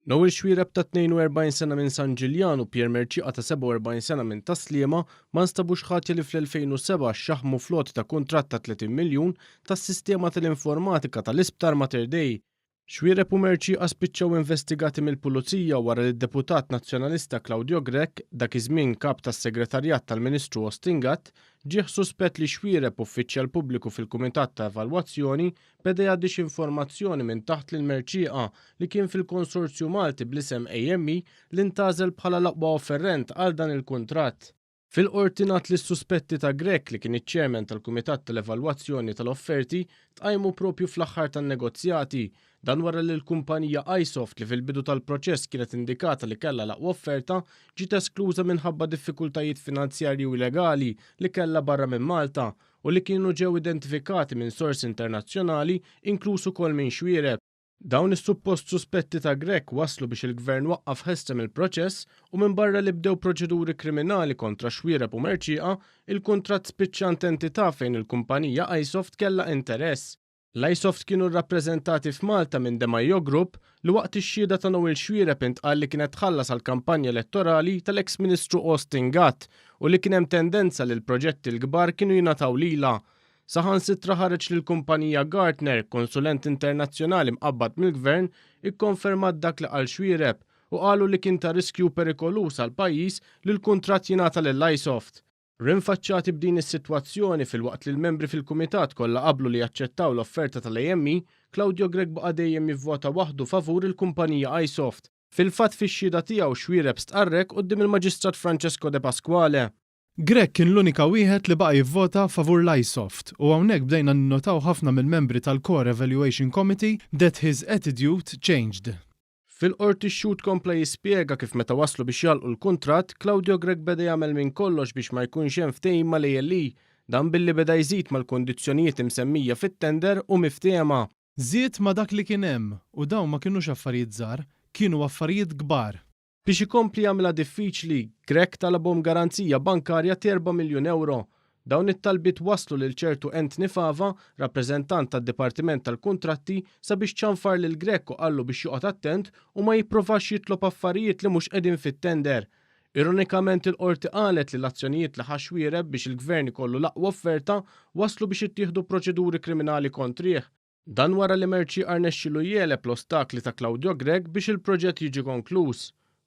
Noel Xuereb ta' 42 sena minn San Ġiljan u Pierre Mercieca ta' 47 sena minn Tas-Sliema ma nstabux ħatja li fl-2007 xxaħħmu fl-għoti ta' kuntratt ta' 30 miljun tas-sistema tal-informatika tal-Isptar Mater Dei. Xuereb u Mercieca spiċċaw investigati mill-Pulizija wara li d-Deputat Nazzjonalista Claudio Grech, dak iż-żmien Kap tas-Segretarjat tal-Ministru Austin Gatt, ġieh suspett li Xuereb, uffiċjal pubbliku fil-Kumitat ta' Evalwazzjoni, beda jgħaddi xi informazzjoni minn taħt lil Mercieca li kien fil-konsorzju Malti bl-isem AME li ntgħażel bħala l-aqwa offerent għal dan il-kuntratt. Fil-Qorti ngħad li s-suspetti ta' Grech li kien iċ-Chairman tal-Kumitat tal-Evalwazzjoni tal-Offerti tqajmu proprju fl-aħħar tan-negozjati. Dan wara li l-kumpanija iSoft li fil-bidu tal-proċess kienet indikata li kellha l-aqwa offerta ġiet eskluża minħabba diffikultajiet finanzjarji u legali li kellha barra minn Malta u li kienu ġew identifikati minn sorsi internazzjonali inkluż ukoll minn Xuereb. Dawn is-suppost suspetti ta' Grech wasslu biex il-Gvern waqqaf ħesrem il-proċess u minbarra li bdew proċeduri kriminali kontra Xuereb u Mercieca, il-kuntratt spiċċa għand entità fejn il-kumpanija iSoft kellha interess. L-iSoft kienu rrappreżentati f'Malta minn De Maio Group li waqt ix-xhieda ta' Noel Xuereb intqal li kienet tħallas għall-kampanja elettorali tal-eks Ministru Austin Gatt u li kien hemm tendenza li l-proġetti l-kbar kienu jingħataw lilha. Saħansitra ħareġ li l-kumpanija Gartner, konsulent internazzjonali mqabbad mill-Gvern, ikkonfermat dak li qal Xuereb u qalu li kien ta' riskju u perikoluż għall-pajjiż li l-kuntratt jingħata lill-iSoft. Rinfaċċati b'din is-sitwazzjoni filwaqt li l-membri fil-kumitat kollha qablu li jaċċettaw l-offerta tal-AME, Claudio Grech baqa' dejjem jivvota waħdu favur il-kumpanija iSoft. Fil-fatt fix-xhieda tiegħu Xuereb stqarr hekk quddiem il-Maġistrat Francesco Depasquale. Grech kien l-unika wieħed li baqa' jivvota favur l-iSoft u hawnhekk bdejna ninnotaw ħafna mill-membri tal-Core Evaluation Committee that his attitude changed. Fil-Qorti x-xhud kompla jispjega kif meta waslu biex jagħlqu l-kuntratt, Claudio Grech beda jagħmel minn kollox biex ma jkunx hemm ftehim mal-ALE. Dan billi beda jżid mal-kundizzjonijiet imsemmija fit-tender u miftehema. Żied ma' dak li kien hemm u dawn ma kinux affarijiet żgħar, kienu affarijiet kbar. Biex ikompli jagħmilha diffiċli, Grech talabhom garanzija bankarja t'erba' miljun ewro. Dawn it-talbiet wasslu lil ċertu Anthony Fava, rappreżentant tad-Dipartiment tal-Kuntratti, sabiex ċanfar lil Grech u qallu biex joqgħod attent u ma jipprovax jitlob affarijiet li mhux qegħdin fit-tender. Ironikament il-Qorti qalet li l-azzjonijiet li ħa Xuereb biex il-Gvern ikollu l-aqwa offerta wasslu biex ittieħdu proċeduri kriminali kontrih. Dan wara li Mercieca rnexxielu jegħleb l-ostakli ta' Claudio Grech biex il-proġett jiġi konkluż.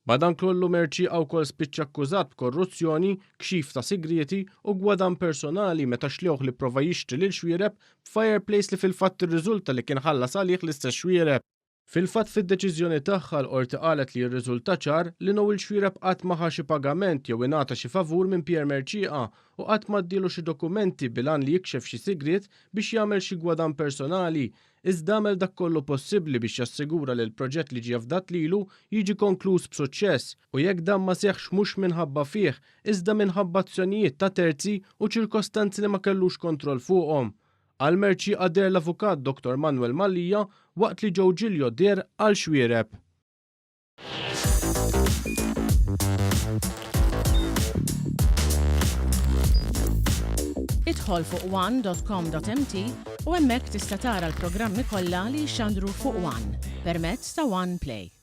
Madankollu Mercieca wkoll spiċċa akkużat b'korruzzjoni, kxif ta' sigrieti u gwadann personali meta xlewh li pprova jixtri lil Xuereb b'fireplace li fil-fatt irriżulta li kien ħallas għalih l-istess Xuereb. Fil-fatt fid-deċiżjoni tagħha l-Qorti qalet li jirriżulta ċar li Noel Xuereb qatt ma ħa xi pagament jew ingħata xi favur minn Pierre Mercieca u qatt m'għaddielu xi dokumenti bil-għan li jikxef xi sigriet biex jagħmel xi gwadann personali iżda għamel dak kollu possibbli biex jassigura li l-proġett li ġie afdat lilu jiġi konkluż b'suċċess u jekk dan ma seħħx mhux minħabba fih iżda minħabba azzjonijiet ta' terzi u ċirkostanzi li ma kellux kontroll fuqhom. Għal Mercieca deher l-Avukat Dottor Manuel Mallia waqt li Joe Giglio deher għal Xuereb. Idħol fuq one.com.mt u hemmhekk tista' tara l-programmi kollha li jixxandru fuq One permezz ta' One Play.